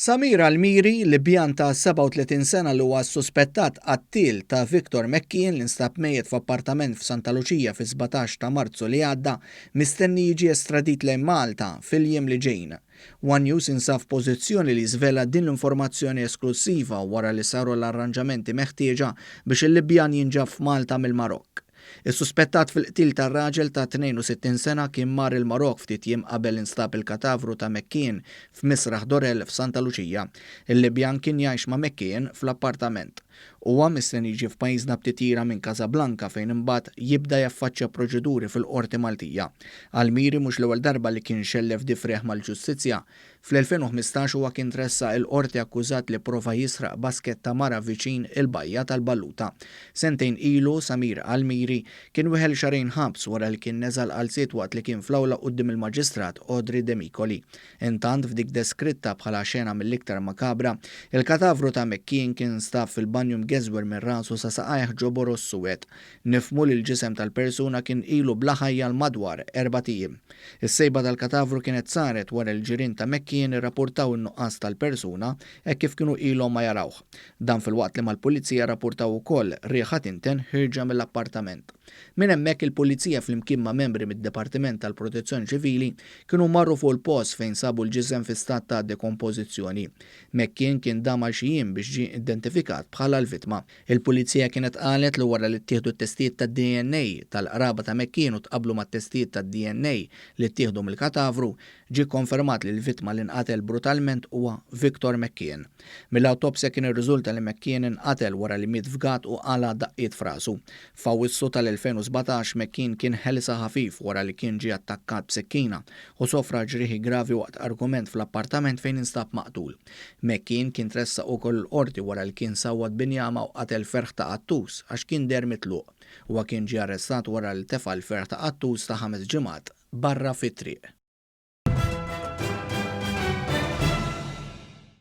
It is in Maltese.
Samir Almiri, Libjan ta' 37 sena li huwa s-suspettat qattiel ta' Victor McKeon li nstab mejjet f'appartament f'Santa Luċija fis-17 ta' Marzu li għadda, mistenni jiġi estradit lejn Malta fil-jiem li ġejjin. One News jinsab f'pożizzjoni li jiżvela din l-informazzjoni esklussiva wara li saru l-arranġamenti meħtieġa biex il-Libjan jinġab f'Malta mill-Marokk. Is-suspettat fil-qtil tar-raġel ta' 62 sena kien mar il-Marokk ftit jiem qabel instab il-katavru ta' McKeon f'Misraħ Dorel f'Santa Luċija. Il-Libjan kien jgħix ma' McKeon fl-appartament. Huwa mistenni jiġi f'pajjiżna b'titjira minn Casablanca fejn imbagħad jibda jaffaċċja proċeduri fil-Qorti Maltija. Almiri mhux l-ewwel darba li kien xellef difriegħ mal-ġustizzja. Fl-2015 huwa kien tressaq il-Qorti akkużat li pprova jisraq basket ta' mara viċin il-Bajja tal-Balluta. Sentejn ilu, Samir Almiri kien weħel xahrejn ħabs wara li kien neża' l-qalziet waqt li kien fl-awla quddiem il-Maġistrat Audrey Demicoli. Intant, f'dik deskritta bħala xena mill-iktar makabra, il-katavru ta' McKean kien nstab fil-banju mgeżwer minn rasu sa saqajh ġo boroż suwed. Nifhmu li l-ġisem tal-persuna kien ilu bla ħajja għal madwar erbat ijiem. Is-sejba tal-katavru kienet saret wara li l-ġirien ta' McKean irrapurtaw in-nuqqas tal-persuna hekk kif kienu ilhom ma jarawh. Dan filwaqt li mal-Pulizija rrapurtaw ukoll riħa tinten ħierġa mill-appartament. Minn hemmhekk il-Pulizija flimkien ma' membri mid-Dipartiment tal-Protezzjoni Ċivili kienu marru fuq il-post fejn sabu l-ġisem fi stat ta' dekompożizzjoni. McKean kien dam għal xi jiem biex ġie identifikat bħala l-vittma. Il-Pulizija kienet qalet li wara li ttieħdu t-testijiet tad-DNA tal-qraba ta' McKean u tqabblu mat-testijiet tad-DNA li ttieħdu mill-katavru, ġie kkonfermat li l-vittma li nqatel brutalment huwa Victor McKean. Mill-awtopsja kien irriżulta li McKean inqatel wara li miet fgat u qala' daqqiet f'rasu. F'Awwissu tal-2017 McKean kien ħelisha ħafif wara li kien ġie attakkat b'sikkina u sofra ġrieħi gravi waqt argument fl-appartament fejn instab maqtul. McKean kien tressaq ukoll il-Qorti wara li kien sawwat b'injama u qatel ferħ ta' qattus għax kien deher mitluq. Huwa kien ġie arrestat wara li tefa' l-ferħ ta' qattus ta' ħames ġimgħat barra fit-triq.